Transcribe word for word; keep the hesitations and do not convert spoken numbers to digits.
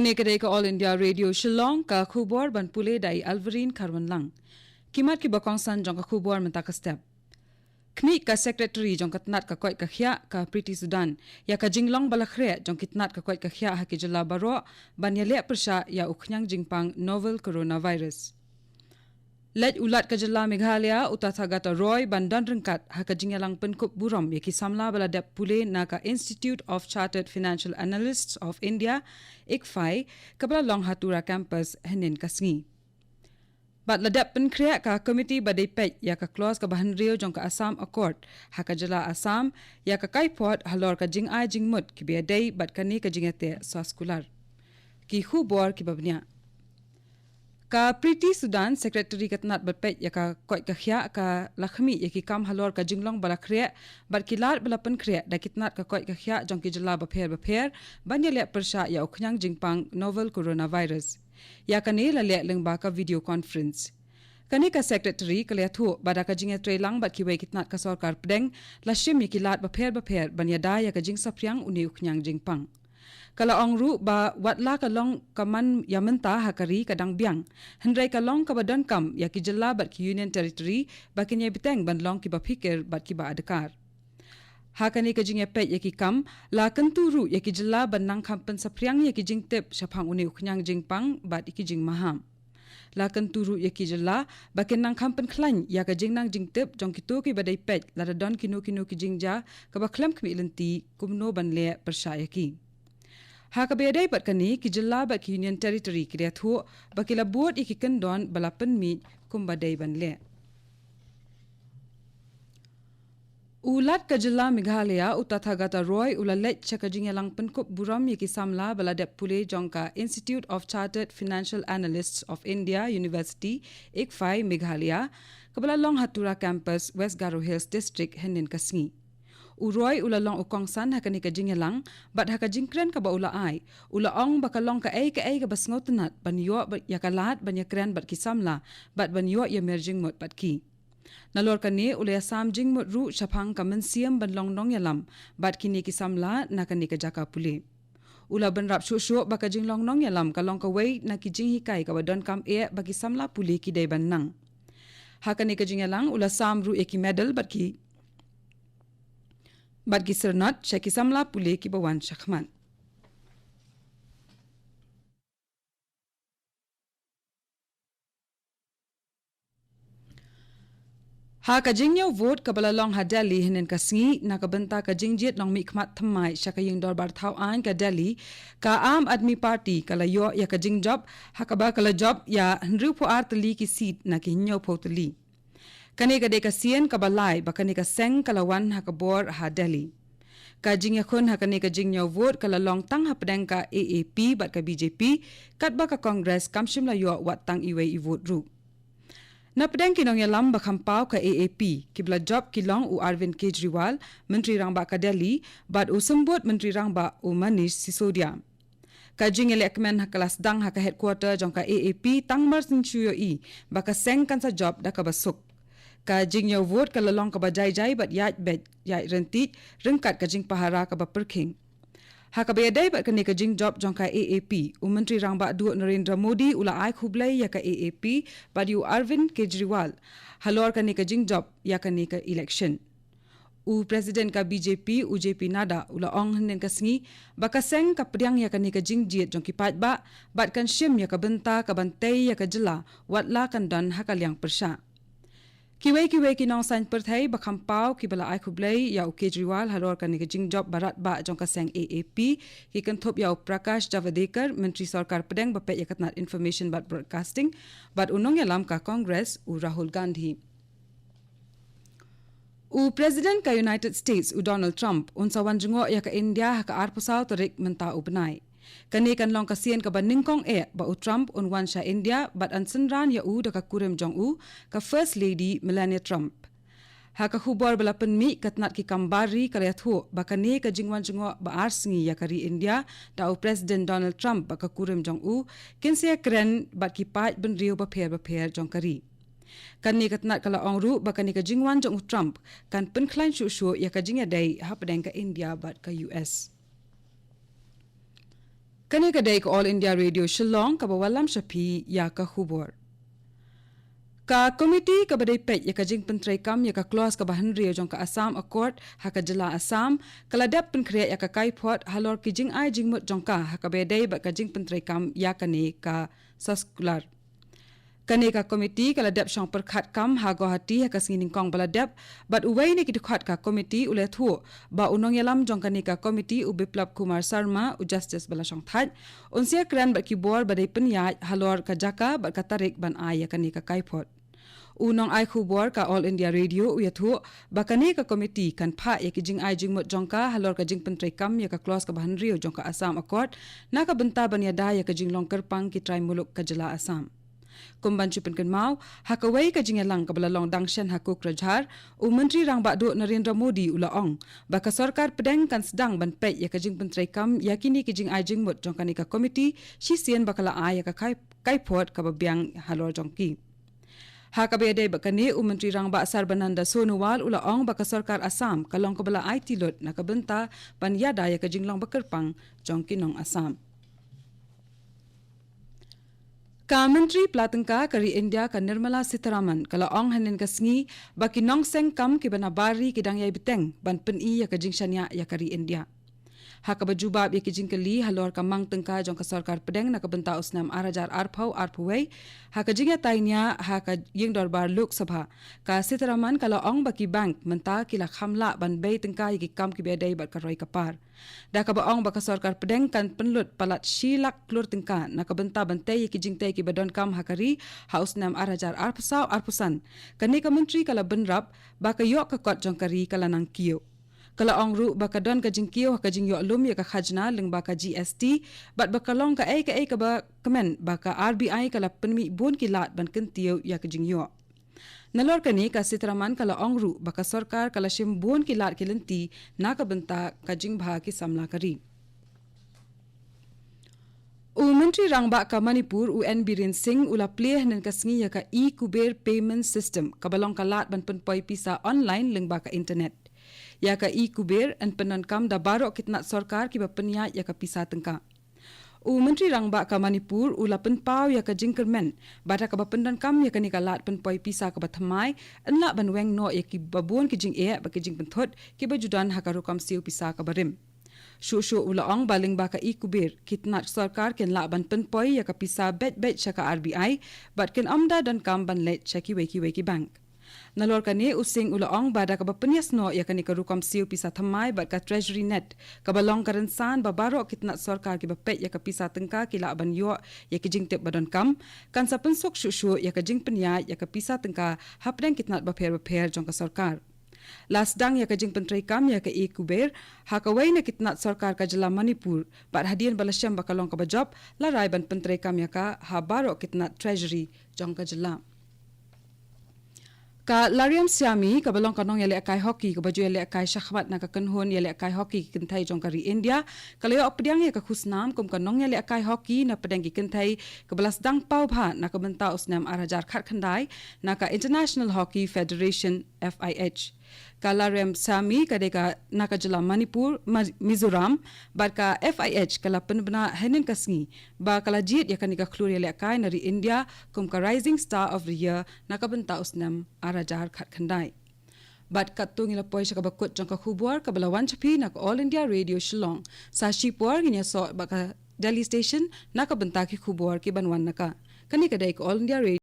Kane ka dei ka All India Radio Shillong, ka khubor ban pule da i Alverine Kharwanlang. Ki mat kiba kongsan jong ka khubor mynta ka step. Khmih ka Secretary jong ka tnat ka koit ka khiah, ka Priti Sudan, ïa ka jinglong ba la khreh jong ki tnat ka koit ka khiah ha ki jylla baroh ban ïaleh pyrshah ïa u khñiang jingpang novel coronavirus. Leit u Lat ka jylla Meghalaya, u Tathagata Roy, ban don ryngkat ha ka jingïalang pynkup burom ïa ki samla ba la dep pule na ka Institute of Chartered Financial Analysts of India, ICFAI, kaba la long ha Tura Campus hynnin ka sngi. Bad la dep pynkhreh ka komiti ba dei peit ïa ka clause kaba hynriew jong ka Assam Accord ha ka jylla Assam, ïa ka kaiphod halor ka jingai jingmut kiba ïadei bad kane ka jingïateh soskular. Ki khubor kiba bniah. Ka Priti Sudan, Secretary ka tnat ba peit ïa ka koit ka khiah, ka la khmih ïa ki kam halor ka jinglong ba la khreh bad ki lad ba la pynkhreh da ki tnat ka koit ka khiah jong ki jylla bapher bapher ban ïaleh pyrshah ïa u khñiang jingpang novel coronavirus. Ïa kane la leh lyngba ka video conference. Kane ka Secretary ka la ïathuh ba da ka jingïatreilang bad kiwei ki tnat ka sorkar pdeng, la shim ïa ki lad bapher bapher ban ïada ïa ka jingsaphriang une u khñiang jingpang. Ka la ong ruh ba wat la ka long ka man ïa mynta ha ka ri ka dang biang, hynrei ka long kaba donkam ïa ki jylla bad ki Union Territory ba kin ïai bteng ban long kiba phikir bad kiba adkar. Ha kane ka jingïapeit ïa ki kam, la kyntu ruh ïa ki jylla ban nang kham pynsaphriang ïa ki jingtip shaphang une u khñiang jingpang bad ïa ki jingmaham. La kyntu ruh ïa ki jylla ba kin nang kham pynkhlaiñ ïa ka jingnang jingtip jong kito kiba dei peit lada don kino kino ki jingjia kaba khlem khmih lynti, kumno ban leh pyrshah ïa ki. Ha kaba ïadei bad kane, ki jylla bad ki Union Territory ki la ïathuh ba ki la bud ïa ki kyndon ba la pynmih kumba dei ban leh. U Lat ka jylla Meghalaya, u Tathagata Roy, u la leit sha ka jingïalang pynkup burom ïa ki samla ba la dep pule jong ka Institute of Chartered Financial Analysts of India University, ICFAI, Meghalaya, kaba la long ha Tura Campus, West Garo Hills District, hynnin ka sngi. U Roy u la long u kongsan ha kane ka jingïalang, bad ha ka jingkren kaba u la ai, u la ong ba ka long kaei kaei kaba sngewtynnat ban ïoh ba, ïa ka lad ban ïakren bad ki samla, bad ban ïoh ïamer jingmut bad ki. Nalor kane u la ïasam jingmut ruh shaphang ka mynsiem ban long nongïalam bad kine ki samla na kane ka jaka pule. U la bynrap shuh shuh ba ka jinglong nongïalam ka long kawei na ki jinghikai kaba donkam eh ba ki samla pule ki dei ban nang. Ha kane ka jingïalang u la sam ruh ïa ki medal bad ki, bad ki syrnod sha ki samla pule kiba wan shakhmat. Ha ka jingñiew vote kaba la long ha Delhi hynnin ka sngi, na ka bynta ka jingjied nongmihkhmat thymmai sha ka ïing dorbar thaw aiñ ka Delhi, ka Aam Aadmi Party ka la ïoh ïa ka jingjop, ha kaba ka la jop ïa hynriewphew ar tylli ki seat na ki hynñiewphew tylli. Kane ka dei ka sien kaba lai ba kane ka seng ka la wan ha ka bor ha Delhi. Ka jingïakhun ha kane ka jingñiew vote ka la long tang hapdeng ka A A P bad ka B J P, katba ka Congress kam shym la ïoh wat tang iwei i vote ruh. Na pdeng ki nongïalam ba kham paw ka A A P, kiba la jop ki long u Arvind Kejriwal, Myntri Rangbah ka Delhi, bad u Symbud Myntri Rangbah u Manish Sisodia. Ka jingïalehkmen ha ka la sdang ha ka headquarter jong ka A A P tang mar syn shu ïohi ba ka seng kan sa jop da kaba suk. Ka jingñiew vote ka la long kaba jai jai bad ïaid beit ïaid ryntih ryngkat ka jingpahara kaba pyrkhing. Ha kaba ïadei bad kane ka jingjop jong ka A A P, u Myntri Rangbah Duh Narendra Modi u la ai khublei ïa ka A A P bad ïa u Arvind Kejriwal halor kane ka jingjop ïa kane ka election. U President ka B J P, u J P Nadda, u la ong hynnin ka sngi ba ka seng ka pdiang ïa kane ka jingjied jong ki paidbah bad kan shim ïa ka bynta ka ban tei ïa ka jylla wat la kan don ha ka liang pyrshah. Kiwei kiwei ki nongsaiñ pyrthei ba kham paw kiba la ai khublei ïa u Kejriwal halor kane ka jingjop ba radbah jong ka seng A A P, ki kynthup ïa u Prakash Javadekar, Myntri Sorkar Pdeng ba peit ïa ka tnat Information bad Broadcasting, bad u nongïalam ka Congress, u Rahul Gandhi. U President ka United States, u Donald Trump, un sa wan jngoh ïa ka India ha ka arphew saw tarik mynta u bnai. Kane kan long ka sien kaba nyngkong eh ba u Trump un wan sha India bad yn synran ïa u da ka kurim jong u, ka First Lady Melania Trump. Ha ka khubor ba la pynmih, ka tnat ki kam bar ri ka la ïathuh ba kane ka jingwan jngoh ba ar sngi ïa ka ri India da u President Donald Trump bad ka kurim jong u, kin sa ïakren bad ki paid bynriew bapher bapher jong ka ri. Kane ka tnat ka la ong ruh ba kane ka jingwan jong u Trump kan pynkhlaiñ shuh shuh ïa ka jingïadei hapdeng ka India bad ka U S. Kane ka dei ka All India Radio Shillong kaba wallam sha phi ïa ka khubor. Ka komiti kaba dei peit ïa ka jingpyntreikam ïa ka clause kaba hynriew jong ka Assam Accord ha ka jylla Assam, ka la dep pynkhreh ïa ka kaiphod halor ki jingai jingmut jong ka ha kaba dei bad ka jingpyntreikam ïa kane ka circular. Kane ka komiti ka la dep shong pyrkhat kam ha Guwahati ha ka sngi nyngkong ba la dep, bad uwei na ki dkhot ka komiti u la ïathuh ba u nongïalam jong kane ka komiti u Biplab Kumar Sarma u justice ba la shong thait, un sa ïakren bad ki bor ba dei pynïaid halor ka jaka bad ka tarik ban ai ïa kane ka kaiphod. U nongai khubor ka All India Radio u ïathuh ba kane ka komiti kan phah ïa ki jingai jingmut jong ka halor ka jingpyntreikam ïa ka clause kaba hynriew jong ka Assam Accord na ka bynta ban ïada ïa ka jinglong kyrpang ki trai muluk ka jylla Assam. Kum ban shu pynkynmaw, ha kawei ka jingïalang kaba la long dang shen ha Kokrajhar, u Myntri Rangbah Duh Narendra Modi u la ong ba ka sorkar pdeng kan sdang ban peit ïa ka jingpyntreikam ïa kine ki jingai jingmut jong kane ka komiti shisien ba ka la ai ïa ka kai, kaiphod kaba biang halor jong ki. Ha kaba ïadei bad kane, u Myntri Rangbah Sarbananda Sonowal u la ong ba ka sorkar Assam ka long kaba la aiti lut na ka bynta ban ïada ïa ka jinglong bakyrpang jong ki nong Assam. Ka Myntri Pla Tyngka ka ri India ka Nirmala Sitharaman ka la ong hynnin ka sngi ba ki nongseng kam kiba nabar ri ki dang ïai bteng ban pyni ïa ka jingshaniah ïa ka ri India. Ha kaba jubab ïa ki jingkylli halor ka mang tyngka jong ka sorkar pdeng na ka bynta u snem ar hajar arphew arphew wei, ha ka jingïatai nia ha ka ïing dorbar Lok Sabha, ka Sitharaman ka la ong ba ki bank mynta ki la kham lah ban bei tyngka ïa ki kam kiba ïadei bad ka roi ka par. Da kaba ong ba ka sorkar pdeng kan pynlut palat shi lak klur tyngka na ka bynta ban tei ïa ki jingtei kiba donkam ha ka ri ha u snem ar hajar arphew saw arphew san, kane ka myntri ka la bynrap ba ka ïoh ka kot jong ka ri ka la nang kiew. Ka la ong ruh ba ka don ka jingkiew ha ka jingïoh lum ïa ka khajna lyngba ka G S T, bad ba ka long kaei kaei kaba kmen ba ka R B I ka la pynmih bun ki lad ban kyntiew ïa ka jingïoh. Nalor kane, ka Sitharaman ka la ong ruh ba ka sorkar ka la shim bun ki lad ki lynti na ka bynta ka jingbha ki samla ka ri. U Myntri Rangbah ka Manipur, u N Biren Singh, u la plie hynnin ka sngi ïa ka e-Kuber Payment System, kaba long ka lad ban pynpoi pisa online lyngba ka internet. Ïa ka e-Kuber yn pyndonkam da baroh ki tnat sorkar kiba pynïaid ïa ka pisa tyngka. U Myntri Rangbah ka Manipur u la pynpaw ïa ka jingkyrmen ba da kaba pyndonkam ïa kane ka lad pynpoi pisa kaba thymmai, yn lah ban weng noh ïa kiba bun ki jingeh bad ki jingpynthut kiba ju don ha ka rukom siew pisa kaba rim. Shuh shuh u la ong ba lyngba ka e-Kuber, ki tnat sorkar kin lah ban pynpoi ïa ka pisa beit beit sha ka R B I, bad kin ym da donkam ban leit sha kiwei kiwei ki bank. Nalor kane, u Singh u la ong ba da kaba pynïasnoh ïa kane ka rukom siew pisa thymmai bad ka Treasury Net, kaba long ka rynsan ba baroh ki tnat sorkar kiba peit ïa ka pisa tyngka ki lah ban ïoh ïa ki jingtip ba donkam, kan sa pynsuk shuh shuh ïa ka jingpynïaid ïa ka pisa tyngka hapdeng ki tnat bapher bapher jong ka sorkar. La sdang ïa ka jingpyntreikam ïa ka e-Kuber ha kawei na ki tnat sorkar ka jylla Manipur, bad hadien ba la shem ba ka long kaba jop, la rai ban pyntreikam ïa ka ha baroh ki tnat Treasury jong ka jylla. Ka Lariam Siami, kaba long ka nongïalehkai hockey kaba ju ïalehkai shakhmat na ka kynhun ïalehkai hockey ki kynthei jong ka ri India, ka la ïoh pdiang ïa ka khusnam kum ka nongïalehkai hockey na pdeng ki kynthei kaba la sdang paw bha na ka bynta u snem ar hajar khatkhyndai na ka International Hockey Federation, F I H. Ka Lariam Siami ka dei ka na ka jylla Manipur, Ma-, Mizoram, bad ka F I H ka la pynbna hynnin ka sngi ba ka la jied ïa kane ka khlur ïalehkai na ri India kum ka Rising Star of the Year na ka bynta u snem ar hajar khatkhyndai. Bad katto ngi la poi sha kaba kut jong ka khubor kaba la wan sha phi na ka All India Radio Shillong. Sa shipor ngin ïasoh bad ka Delhi Station na ka bynta ki khubor ki ban wan na ka. Kane ka dei ka All India Radio.